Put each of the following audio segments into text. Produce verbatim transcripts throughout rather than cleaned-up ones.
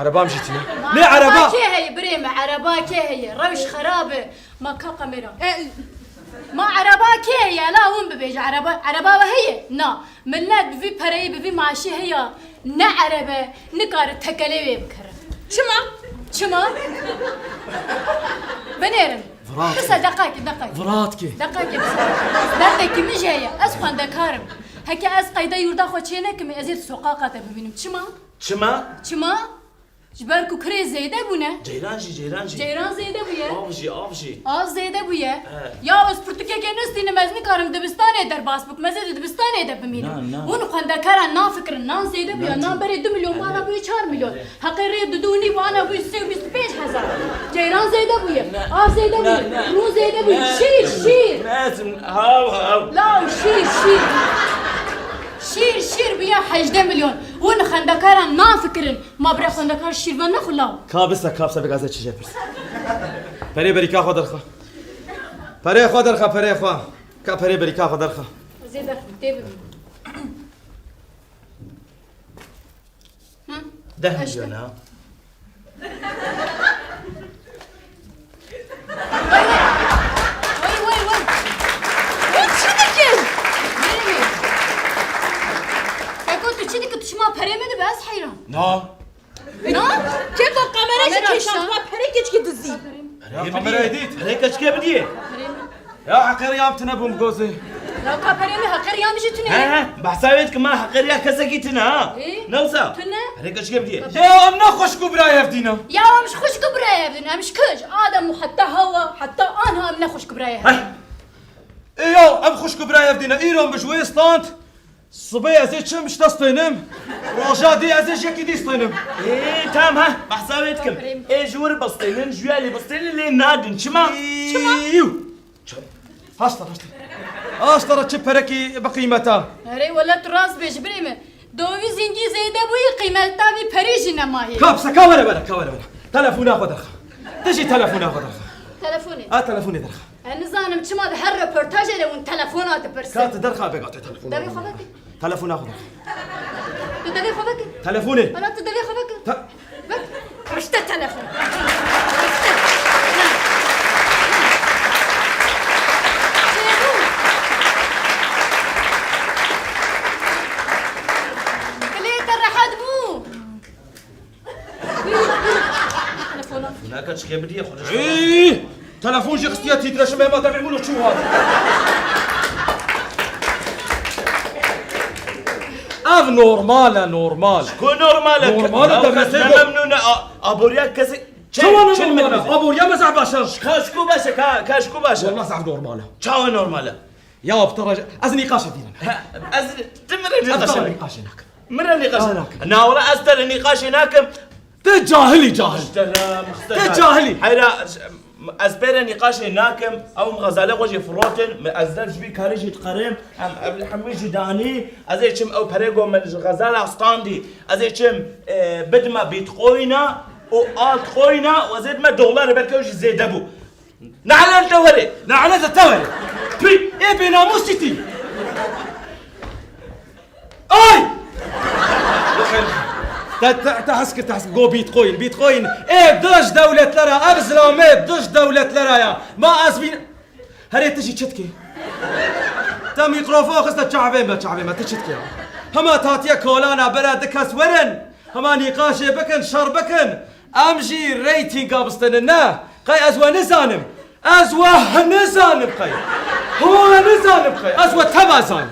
Erebam jî tune. Ma Ne ereba? Ereba kê heye birê me? Ereba kê heye? Rewş xerab e. Ma ka kamera. E, Ma ereba kê heye? La hûn bibêje ereba, ereba we heye? Na. Millet bi vî pereyê, bi vî maaşê heye ne erebe, nikare tekelê wê bikire. Çima? Çima? Binêrin. Virat Kisa ki. Deqakê, deqakê. Virat ki. Deqakê, kisa. Derdekî min jî heye. Ez xwendekar im. Heke ez qeyda yurda xwe çê nekim, ez ê di soqaqa te bibînim. Çima? Çima? Çima? Ji ber ku kurê zêde bûne. Ceyran jî, ceyran jî. Ceyran zêde bûye. Av jî, av jî. Av zêde bûye. He. Ya ez pirtûkekê nistînim, ez nikarim dibistanê derbas bikim, ez ê di dibistanê de bimînim. Na, na. Hûn xwendekaran nafikirin, nan zêde bûye, Bence nan berê du milyon bû, ana bûye çar milyon. Heqê rê du du nîv, ana bûye sê û bîst û pênc hezar. Ceyran zêde bûye, Ne. av zêde Ne, bûye, ne. rûn zêde bûye. Ne. Şîr, şîr. Ne, hav, hav. Law, şîr, şîr. Şîr, şîr bûye hejdeh milyon. Hûn xwendekaran nafikirin. Ma bira xwendekar şîrvan nexwe law. Ka bise, ka bise, vê gazê çi jê pirs. Perê berîka xwe derxe. Perê xwe derxe, perê xwe. Ka perê berîka xwe derxe. Zêde tê bibî. Hı? Deh Heştê. milyon ha. Wey, wey, wey. Tu çi dikî? Neyê? Keko, tu çi dikî? Tu çima perê min dibe? Ez heyran. Na. Na? Keko, kamera jî Kamera kêşan, aşağı. tu perê keçikê dizî. Ya, Perê kamerayê bidî. dît. Perê keçikê bidî. Ya, heqê riyam tune bûm gozê. Ya, ka perê min heqê riyam jî tune. He, he. Behsa wê dikim, ma heqê riya kesekî tune ha. Ê? Ne wisa? Tune? Perê keçikê bidî. Ya, em ne xwişk û birayê hevdî ne? Ya, em ji xwişk û birayê hevdî ne. Em ji kî? Ji Adem û heta Hewa, heta anha em ne xwişk û birayê hevdî. Heh. Ê ya, em xwişk û birayê hevdî ne. Îro min ji wê stand. Sibê ez ê çim, ji te stênim. Roja dî ez ê ji yekî dî stênim. Ê, tamam, ha, behsa wê dikim. Aferin. Ê, ji wir bistênin, ji wî alî bistênin, lê nadin. Çima? Çima? Çim. Haşta, haşta. Haşta re çi perekî bi qîmeta. Erê, wele tu rast bêjî, birê min. Dovîz hingî zêde bûyî, qîmeta vî perî jî nemayî. Ka bise, ka were, were, ka were, were. Telefona xwe derxe. Tu jî telefona xwe derxe. Telefonê. Ha, telefonê derxe. Ez nizanim çima di her reportajê de hûn telefona dipirsin. Ka tu derxa bêga te telefona. Devê xwe veke. Telefona xwe veke. Tu devê xwe veke. Telefonê. Ana tu devê xwe veke. Te- Vek. Rişte telefon. Rişte. Dilê te rehet bû. Telefona. Naka çike bidiye xwe. Ey! Telefon jî xistiye tîtreşim, hema devê min û çû hat. Ev normal e, normal. Ku normal e? Normal e, Ew kes devletê ne bu. Memnûn e, a-, aboriya kesê. Çawa ne normal e? Aboriya me zehf baş e. Ka ji ku baş e, ka, ka ji ku baş e? Wallah zehf normal e. Çawa normal e? Ya, bi te re ez nîqaşê dînim. Ha, ez, tu min re Ez nîqaşê te re nîqaşê nakim. Min re nîqaş. Aa, nakim. Na wala ez te re nîqaşê nakim. Te cahilî cahil. Muhterem, muhterem. Te cahilî. Heyra, ez pê re nîqaşê nakim. Ew em xezalê xwe jî firotin. Min ez der ji vî karî jî dixerim. Em ev li hemû jî danî. Ez ê çim ew perê go min ji xezala standî. Ez ê çim, e, bidime bitcoina û altcoina û ez ê dime dolarê belke ew jî zêde bû. Ne'le li te were. Ne'le li te were. Pî, ê bênamûs çi tî? Ay! Te, te, te hez kir, te hez kir. Go Bitcoin, Bitcoin. Ê dij dewletlere, ev zilamê dij dewletlere ya. Ma ez bîn-, Herê tu jî çi dikî? Te mîkrofon xiste çavê me, çavê me, tu çi dikî ya? Hema tatiye kolana bere du kes werin. Hema nîqaşê bikin, şer bikin. Em jî reytinga bistinin, ne? Qey ez we nizanim. Ez we nizanim qey. Ho nizanim qey. Ez we teva zanim.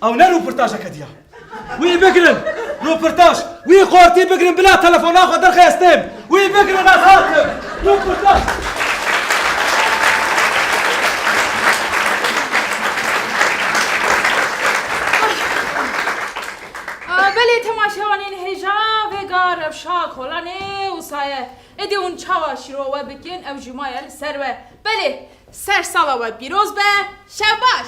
Ew ne rûpirtajeke diya. Wî bigirin. Rûpirtaj. Wî qortî bigirin, bila telefona xwe derxistim. Wî bigirin, ez hatim. Rûpirtaj. A, belê temaşevanên hêja vêga rewşa kolanê wisa ye. Êdî hûn çawa şîrove bikin, ew jî maye li ser we. Belê, ser sala we pîroz be, şev baş.